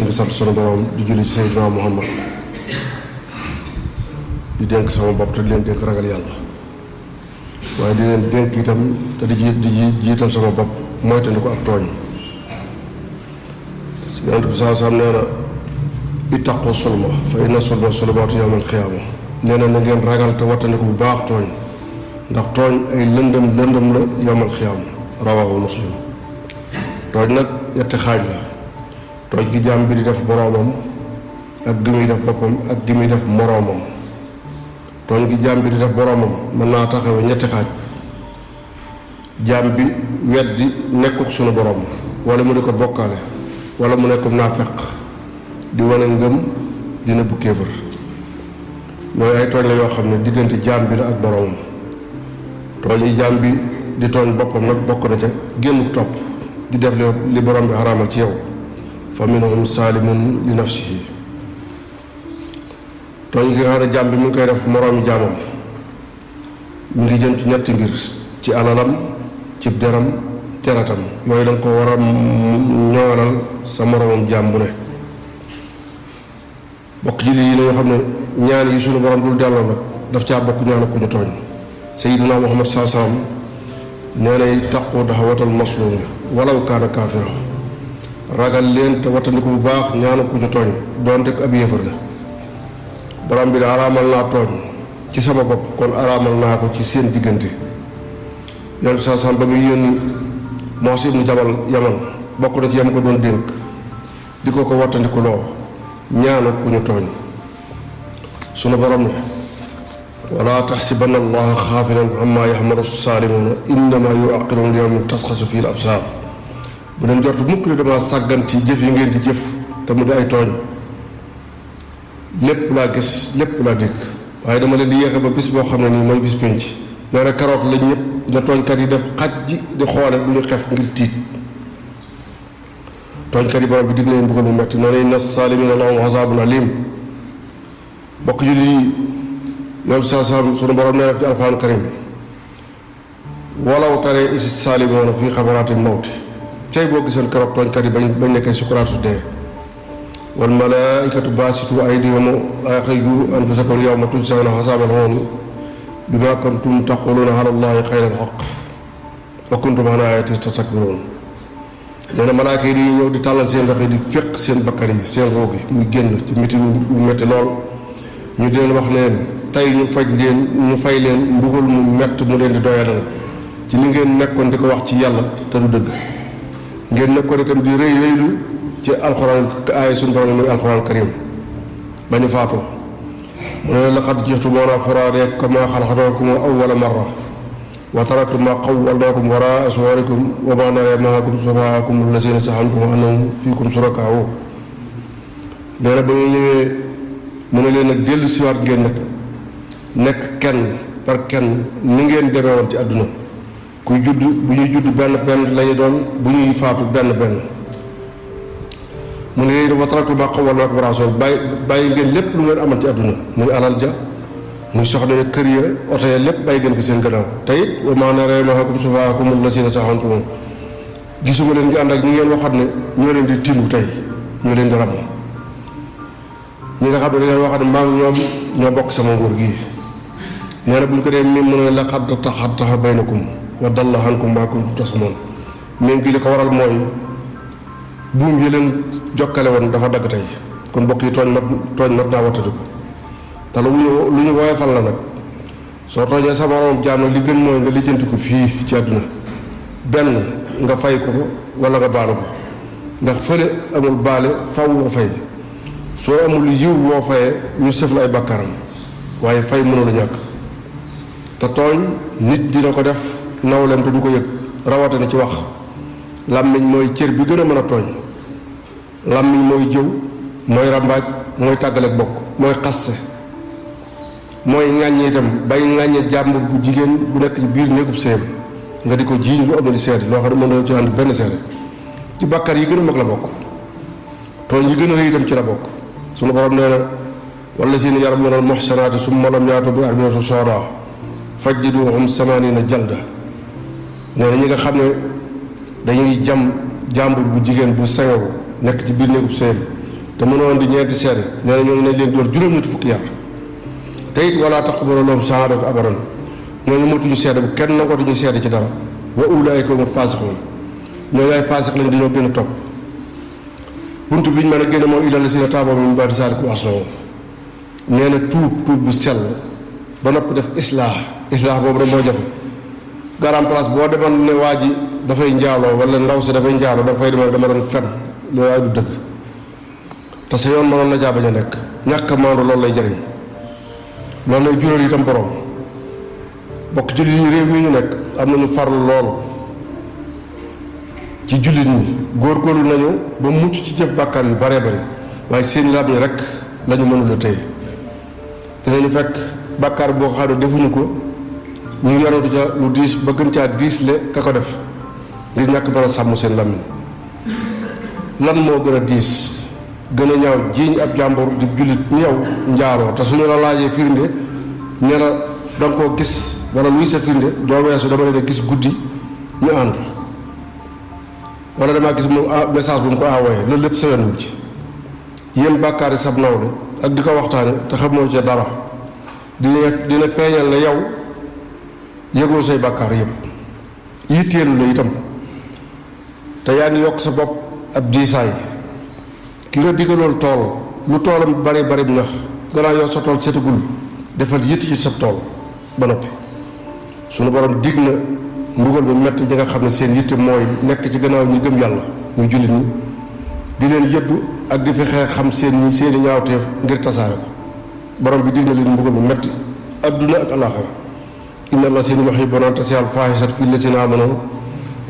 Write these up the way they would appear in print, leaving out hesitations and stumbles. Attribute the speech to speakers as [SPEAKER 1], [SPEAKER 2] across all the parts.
[SPEAKER 1] ngi sant sunu borom di julli ci Seydina Muhammad di dénk sama bopp te di leen dénk ragal yàlla waaye di leen dénk itam te di jiital sama bopp moytandiku ak tooñ. Yonent bi saa saam nee na ittaqu sulma fa inna sulma sulumaatu yawmal qiyaama nee na ngeen ragal te wattandiku bu baax tooñ ndax tooñ ay lëndëm la yawmal qiyaama rawaahu Muslim. tooñ nag ñetti xaaj la tooñ gi jaam bi di def boroomam ak gi muy def boppam ak gi muy def moroomam. tooñ gi jaam bi di def boroomam mën naa taxawe ñetti xaaj jaam bi weddi nekkuk sunu boroom wala mu di ko bokkaale wala mu nekkum naafeq di wane ngëm dina bu kéefër yooyu ay tooñ la yoo xam ne diggante jaam bi la ak boroomam. tooñ yi jaam bi di tooñ boppam nag bokk na ca génn topp di def li borom bi xaraamal ci yow fa minhum saalimun li nafsihi. tooñ gi nga xam ne jaam bi mu ngi koy def moroomi jaamam mu ngi jëm ci ñetti mbir ci alalam ci deram teratam yooyu danga ko war a ñoŋalal sa moroomam jaam bu ne. bokk julli yi nga xam ne ñaan yi sunu borom dul delloo nag daf caa bokk ñaan ku ñu tooñ. Sayyiduna Muhammad sallallahu alayhi wasallam nee na taqu daxwatal maslum walaw kaana kaafira ragal leen te wattandiku bu baax ñaanu ku ñu tooñ doonte ab yéefar la. borom bi da araamal naa tooñ ci sama bopp kon araamal naa ko ci seen diggante. Yonent saa saam ba muy yónni Mu'aaz ibnu Jabal Yaman bokk na ci yam ko doon dénk di ko wattandiku loo ñaanu ku ñu tooñ. sunu borom ne wala taxsibanna allaha xaafilan amma yaxmalu saalimuuna innama yuaqiruhum li yawmin tasxasu fii l absaar. bu leen jort mukk ne dama sàggan ci jëf yi ngeen di jëf te mu di ay tooñ lépp laa gis lépp laa dégg waaye dama leen di yéexe ba bis boo xam ne nii mooy bis penc. nee na karoot lañ ñëpp nga tooñkat yi def xaj ji di xoole du ñu xef ngir tiit. tooñkat yi borom bi dig leen mbugal mu metti noonu inna saalimiina lahum azaabun aliim. bokk julli yi yoon saa sunu borom nee na ci alxuraan karim walaw taree isi saalimoona fii xabaraatil mawti tey boo giseen karoot tooñkat yi bañ nekkee sukuraatu dee wal malaaikatu baasitu aydihim laa axriju anfusakum yawma tujzawna azaabal huuni bimaa kuntum taquluuna ala llaahi xayral haqq wa kuntum an aayaatihi tastakbiruun. nee na malaaka yi di ñëw di tàllal seen loxo yi di féq seen bakkan yi seen roog yi muy génn ci métti bu métti lool ñu di leen wax leen tey ñu fay leen mbugal mu mett mu leen di doyadal ci li ngeen nekkoon di ko wax ci yàlla te du dëgg. ngeen nekkoon itam di rëylu ci alxuraan aaya suñu borom muy alxuraan karim ba ñu faatoo mu ne laqad ji'tumuunaa furaadaa kamaa xalaqnaakum awwala marra wa taraktum maa xawwalnaakum waraa'a zuhuurikum wa maa naraa ma'akum shufa'aa'akum allaziina za'amtum annahum fiikum shurakaa'u. nee na ba ñu ñëwee mu ne leen nag dellu siwaat ngeen nag nekk kenn par kenn ni ngeen demee woon ci àdduna kuy judd bu ñuy judd benn lañu doon bu ñuy faatu benn. mu ne leen wa taraktum maa xawwalnaakum waraa'a zuhuurikum bàyyi ngeen lépp lu ngeen amal ci àdduna muy alal ja muy soxna ya kër ya oto ya lépp bàyyi ngeen ko seen gannaaw te it wa maa naraa ma'akum shufa'aa'akum allaziina za'amtum gisuma leen ngi ànd ak ñi ngeen waxoon ne ñoo leen di tindu tey ñoo leen di ràmm ñi nga xam ne da ngeen waxoon ne maa ngi ñoom ñoo bokk sama nguur gii. nee na bu ñu ko dee mim mu ne laqad taqatta'a baynakum wa dalla ankum maa kuntum tas'amuun. même bi li ko waral mooy buum yi leen jokkale woon dafa dagg tey kon bokk yi tooñ mat naa wattadi ko te lu ñu woyofal la nag soo tooñee sa moroom jaam nag li gën mooy nga lijjanti ko fii ci àdduna benn nga fay ko wala nga baalu ko ndax fële amul baale faw nga fay soo amul yiw boo fayee ñu sëf la ay bàkkaaram waaye fay mënula ñàkk. te tooñ nit dina ko def nawleem te du ko yëg rawatina ci wax. làmmiñ mooy cër bi gën a mën a tooñ làmmiñ mooy jëw mooy rambaaj mooy tàggaleek bokk mooy xaste mooy ŋàññe itam bay ŋàññe jàmbur bu jigéen bu nekk ci biir néegub sëyam nga di ko jiiñ lu amul seede loo xam ne mën na ci ànd benn seede ci bàkkaar yi gën a mag la bokk. tooñ yi gën a rëy itam ci la bokk. sunu borom nee na wallaziina yarmuuna al-muhsanaati summa lam yaatu bi arba'ati shuhadaa fajliduuhum 80 jalda. nee na ñi nga xam ne dañuy jàmbur bu jigéen bu sangewu nekk ci biir néegub sëyam te mënoon di ñeenti seede nee na ñooñu nañ leen door juróom-ñetti fukki yar te it wala taqbalu lahum shahaadatan abadan ñooñu motuñu seede bu kenn nangootuñu seede ci dara wa ulaa'ika humul faasiquun ñooñu ay faasiq lañ dañoo gën a topp bunt bi ñu mën a génne moom illal lazina taabu min ba'di zaalika wa aslahu nee na tuub bu sell ba noppi def islaax boobu rek moo jafe garam place boo demoon ne waa ji dafay njaaloo wala ndaw si dafay njaaloo dafay demal dama doon fen loolu waaye du dëgg te sa yoon mënoon na jaa bañ a nekk ñàkk a maandu loolu lay jëriñ loolu lay jural itam borom bokk jullit ñi réew mi ñu nekk am nañu farlu lool ci jullit ñi góorgóorlu nañu ba mucc ci jëf bàkkaar yu bare bare waaye seen laab ñi rek lañu mënul a téye dinañu fekk bàkkaar boo xam ne defuñu ko ñu yarutu ca lu diis ba gën caa diis le ka ko def ngir ñàkk mën a sàmm seen làmmiñ lan moo gën a diis gën a ñaaw jiiñ ab jàmbur di jullit ni yow njaaloo te suñu la laajee firnde ne la da nga koo gis wala luy sa firnde doo weesu dama leen a gis guddi ñu ànd wala damaa gis mu message bu mu ko envoyé loolu lépp sa yoon wu ci yéen bàkkaari sab nawle ak di ko waxtaane te xamoo ca dara dina feeñal ne yow yëgoo say bàkkaar yëpp yitteelu la itam te yaa ngi yokk sa bopp ab diisaay ki nga digalool tool lu toolam bari bari ñax gannaaw yow sa tool setagul defal yitt ci sa tool ba noppi sunu borom dig na mbugal bu metti ñi nga xam ne seen yitte mooy nekk ci gannaaw ñi gëm yàlla muy jullit ñi di leen yëddu ak di fexe xam seeni ñaawteef ngir tasaare ko borom bi dig na leen mbugal bu metti adduna ak alaxira inna la seen wax yi bonoon tasiyal faahisat fi lasina amanu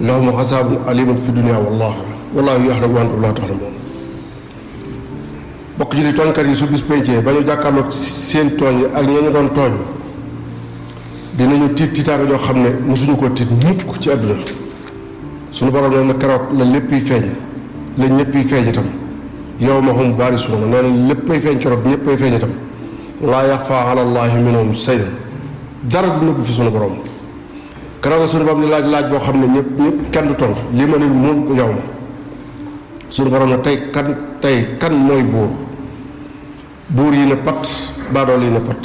[SPEAKER 1] lahum azaabun alimun fi dunia wal axira wallahu yaxlamu wa antum laa taxlamuun bokk ci li tooñkat yi su bis pencee ba ñu jàkkaarloog seen tooñ yi ak ñoo ñu doon tooñ dinañu tiitaanga joo xam ne mosuñu ko tiit mukk ci àdduna suñu borom nee na keroog la lépp yi feeñ la ñëpp yi feeñ itam yawma hum baarisuuna nee na léppay feeñ keroog ñëppay feeñ itam laa yaxfaa ala llaahi minhum shay'un dara du nëbb fi suñu borom keroog la suñu borom di laaj boo xam ne ñëpp kenn du tontu li ma ne moom yow ma suñu borom ne tey kan mooy buur yi ne pat baadool yi ne pat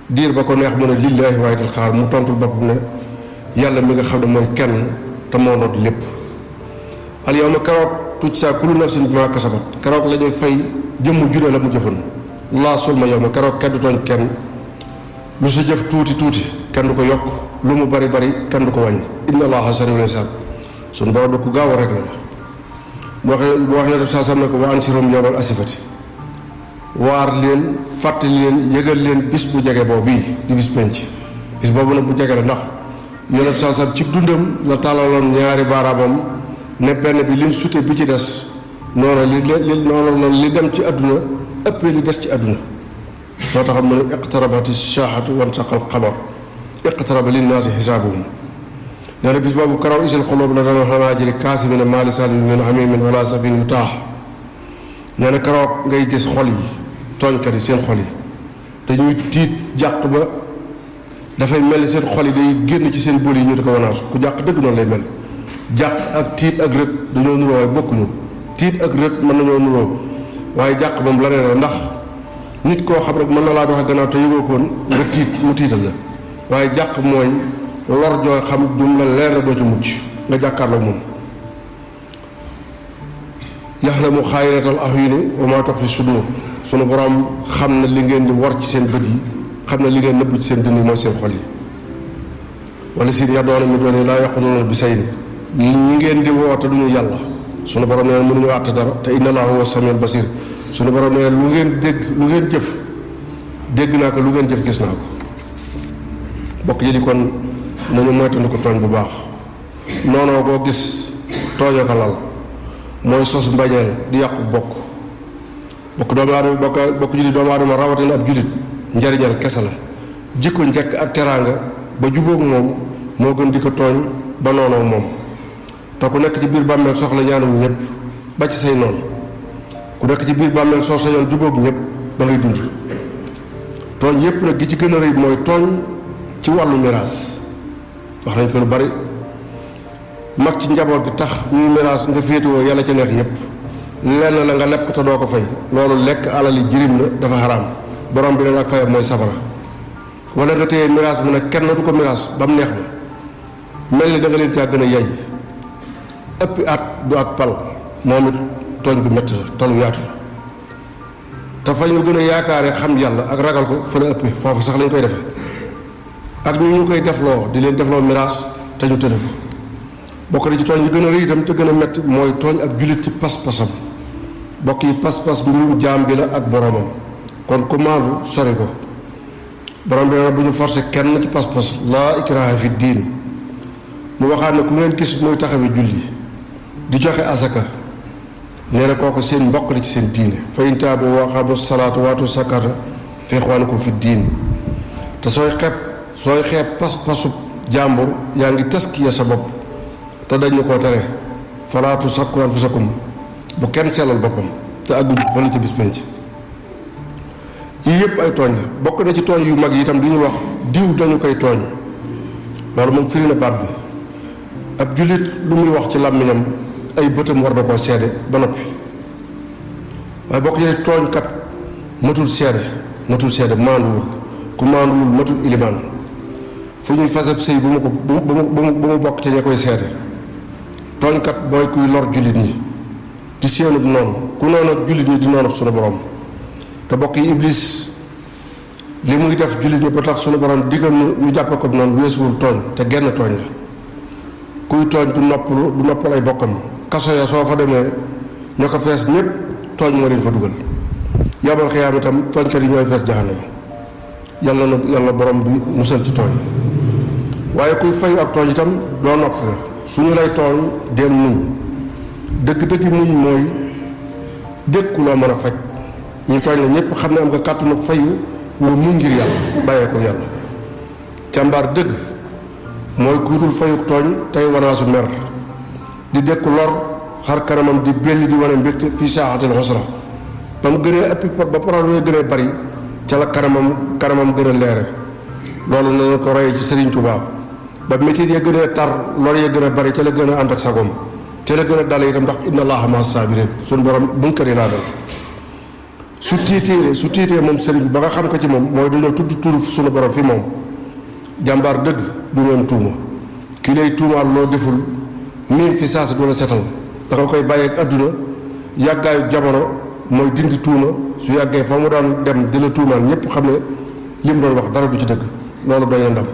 [SPEAKER 1] diir ba ko neex mu ne lillaahi waahidil qahaar mu tontul boppam ne yàlla mi nga xam ne mooy kenn te moo noot lépp al yawma keroog tujzaa kullu nafsin bimaa kasabat keroog la ñuy fay jëmm june la mu jëfoon laa sulma yawma keroog kenn du tooñ kenn lu sa jëf tuuti kenn du ko yokk lu mu bari kenn du ko wàññi inna allaaha sarii'ul hisaab suñu borom da ku gaaw a rek la bu waxee def saa sam ne ko wa anzirhum yawmal asifati waar leen fàttali leen yëgal leen bis bu jege boobu bii di bis penc bis boobu nag bu jege la ndax yonent saa sam ci dundam la tàllaloon ñaari baaraamam ne benn bi lim sute bi ci des noonu li dem ci àdduna ëppee li des ci àdduna moo tax mu ne iqtarabati saa'atu wansaqal qamar iqtaraba linnaasi xisaabuhum nee na bis boobu karaw isil xuloob la dana xanaajiri kaasimiina maa lisaanin min hamiimin wala safin yu taax nee na karaw ngay gis xol yi tooñkat yi seen xol yi te ñuy tiit jàq ba dafay mel ni seen xol yi day génn ci seen bël yi ñu di ko wanaasu ku jàq dëgg noonu lay mel jàq ak tiit ak rët dañoo nuroo waaye bokkuñu tiit ak rët mën nañoo nuroo waaye jàq moom la nee na ndax nit koo xam rek mën na laa doxe gannaaw te yëgoo koon nga tiit mu tiital la waaye jàq mooy lor joo xam jum la leer na doo ci mucc nga jàkkaarloo moom yaxlamu xaayinatal ahyuni wa maa tuxfi sudur sunu borom xam na li ngeen di war ci seen bët yi xam na li ngeen nëbb ci seen dënn yi mooy seen xol yi wala siin yadoona mi doon laa yaquduuna bi sayin ñi ngeen di woo te duñu yàlla sunu borom nee na mënuñu àtt dara te inna allaaha huwa samiul basir sunu borom nee na lu ngeen dégg lu ngeen jëf dégg naa ko lu ngeen jëf gis naa ko bokk ji di kon nañu moytandu ko tooñ bu baax noonoo koo gis tooñoo ko lal mooy sos mbañeel di yàqu bokk doomu aadama bokk jullit doomu aadama rawatina ab jullit njariñal kese la jikko njekk ak teraanga ba jubóog moom moo gën di ko tooñ ba noonoo moom te ku nekk ci biir bàmmeel soxla ñaanum ñëpp ba ci say noonu ku nekk ci biir bàmmeel sox sa yoon jubóog ñëpp ba ngay dund tooñ yépp nag gi ci gën a rëy mooy tooñ ci wàllu miraas wax nañ ko lu bari mag ci njaboot gi tax ñuy miraas nga féetewoo yàlla ca neex yépp lenn la nga leb ko te doo ko fay loolu lekk alali jirim la dafa xaraam borom bi ne ak fayam mooy safara. wala nga téye miraas mu ne kenn du ko miraas ba mu neex ma mel ni da nga leen caa gën a yay ëppi at du ak pal moom it tooñ bu métti la tolu yaatu la te fa ñu gën a yaakaare xam yàlla ak ragal ko fa la ëppee foofu sax lañ koy defee ak ñu koy defloo di leen defloo miraas te ñu tële ko bokk na ci tooñ yi gën a rëy itam te gën a métti mooy tooñ ab jullit ci pas-pasam bokk yi pas-pas mbirum jaam bi la ak boromam kon ku maandu sori ko borom bi nag bu ñu forcé kenn ci pas-pas laa ikraha fi diin mu waxaat ne ku ngeen gis muy taxawe julli di joxe asaka nee na kooku seen mbokk la ci seen diine fa in taabu wa aqaamu salaata waatu sakata fa ixwaanukum fi diin te sooy xeeb pas-pasu jàmbur yaa ngi taskiya sa bopp te dañu koo tere falaa tuzakku anfusakum bu kenn sellal boppam te àgguñu wala ci bis penc yii yëpp ay tooñ la bokk na ci tooñ yu mag yi itam di ñu wax diw dañu koy tooñ loolu moom firi na baat bi ab jullit lu muy wax ci làmmiñam ay bëtam war na koo seede ba noppi waaye bokk ci tooñkat matul seede maanduwul ku maanduwul matul ilimaan fu ñuy fasab sëy bu mu bokk ci ña koy seede tooñkat mooy kuy lor jullit ñi di seenub noonu ku noonu ak jullit ñi di noonu sunu borom te bokk yi iblis li muy def jullit ñi ba tax sunu borom diggal ñu jàppe ko noonu weesuwul tooñ te genn tooñ la kuy tooñ du noppal ay bokkam kaso ya soo fa demee ñoo ko fees ñëpp tooñ moo leen fa dugal yabal xiyaam itam tooñkat yi ñooy fees jaxanama yàlla borom bi musal ci tooñ waaye kuy fayu ak tooñ itam doo nopp la suñu lay tooñ deel muñ dëgg-dëgg muñ mooy dékku loo mën a faj ñu tooñ la ñëpp xam ne am nga kàttanu fayu nga muñ ngir yàlla bàyyee ko yàlla càmbaar dëgg mooy ku dul fayu tooñ tey wanaasu mer di dékku lor xar kanamam di belli di wane mbégte fii saaxatil xusra ba mu gënee ëppi ba problème gënee bari ca la kanamam gën a leere loolu nañu ko royee ci Serigne Touba ba métit ya gën a tar lor ya gën a bari ca la gën a ànd ak sagom ca la gën a dale itam ndax inna allaha ma sabirin suñu borom bunkari laa dal su tiitee moom Serigne ba nga xam ko ci moom mooy dañoo tudd turu suñu borom fi moom jàmbaar dëgg du moom tuuma ki lay tuumaal loo deful miin fi saa si du la setal da nga koy bàyyeeg adduna yàggaayu jamono mooy dindi tuuma su yàggee fa mu daan dem di la tuumaal ñëpp xam ne li mu doon wax dara du ci dëgg loolu doy na ndam